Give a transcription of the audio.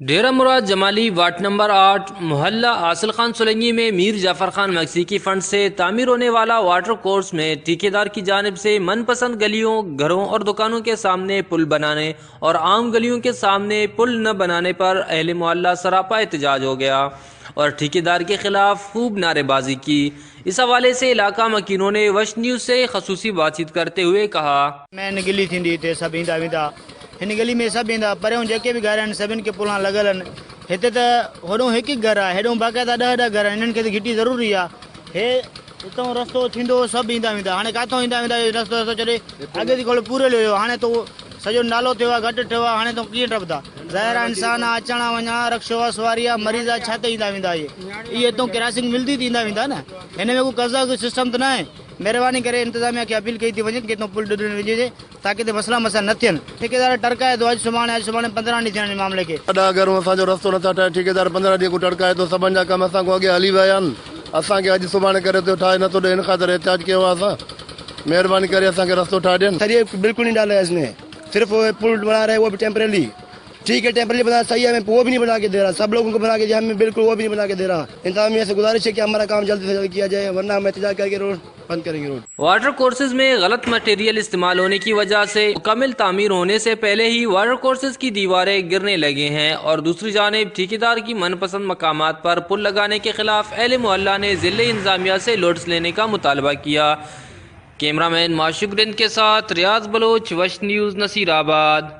ڊيرا مراد Jamali ward number 8 मोहल्ला आसिल खान सोलंगी में मीर जाफर खान मक्सी फंड से तामीर होने वाला वाटर कोर्स में ठेकेदार की जानिब से मनपसंद गलियों, घरों और दुकानों के सामने पुल बनाने और आम गलियों के सामने पुल न बनाने पर अहल मोहल्ला सरापा एहतजाज हो गया और ठेकेदार के खिलाफ खूब नारेबाजी की। इस हवाले से इलाका मकीनों ने वश न्यूज़ से खसूसी बातचीत करते हुए कहा। मेन गली थींदी हिते सभु ईंदा वेंदा। हिन गली में सभु ईंदा, परियों जेके बि घर आहिनि सभिनि खे पुलां लॻल आहिनि। हिते त होॾो हिकु ई घर आहे, हेॾो बाक़ाइदा 10 10 घर आहिनि, हिननि खे त घिटी ज़रूरी आहे। हे हितां रस्तो थींदो, सभु ईंदा वेंदा, हाणे काथां ईंदा वेंदा? रस्तो रस्तो छॾे अॻे त हिकिड़ो पूरो हुयो, हाणे त सॼो नालो थियो आहे, गट थियो आहे, हाणे त कीअं टपंदा? ज़ाहिर आहे इंसान आहे, अचण आहे वञण आहे, रक्शो आहे, सवारी आहे, मरीज़ आहे, छा ते ईंदा वेंदा? इहे इहे हितां क्रॉसिंग मिलंदी त ईंदा वेंदा न। हिन में को कज़ा को सिस्टम त न आहे। महिरबानी करे इंतिज़ामिया खे अपील कई थी वञे की हितां पुल ॾिनो वञे ताकी हिते मसइला मसा न थियनि। ठेकेदार टरकाए थो, अॼु सुभाणे, अॼु सुभाणे, 15 ॾींहं थिया आहिनि मामले खे। वॾा घरूं असांजो रस्तो नथा ठाहे, ठेकेदार 15 ॾींहं खां टड़काए थो। सभिनि जा कम असां खां अॻियां हली विया आहिनि, असांखे अॼु सुभाणे करे थो ठाहे नथो ॾिए। हिन ख़ातिर एहतिजाज कयो आहे असां, महिरबानी करे असांखे रस्तो ठाहे ॾियनि। सर, ये बिल्कुल नहीं डाला है इसने, सिर्फ वो पुल बना रहे हैं, वो भी टेम्परेली। ठीक है, टेम्परेली बना सही है, हमें वो भी नहीं बना के दे रहा। सब लोगों को बना के दिया, हमें बिल्कुल वो भी नहीं बना के दे रहा। इंतजामिया से गुजारिश है कि हमारा काम जल्द से जल्द किया जाए, वरना हम एहतजाज करके रोड बंद करेंगे रोड। वाटर कोर्सेज में गलत मटेरियल इस्तेमाल होने की वजह से मुकम्मल तामीर होने से पहले ही वाटर कोर्सेज की दीवारें गिरने लगे हैं और दूसरी जानिब ठेकेदार की मनपसंद मकामात पर पुल लगाने के खिलाफ अहल मोहल्ला ने ज़िले इंतजामिया से नोटिस लेने का मुतालबा किया। कैमरामैन माशुक रिंद के साथ रियाज बलोच, वश न्यूज़, नसीराबाद।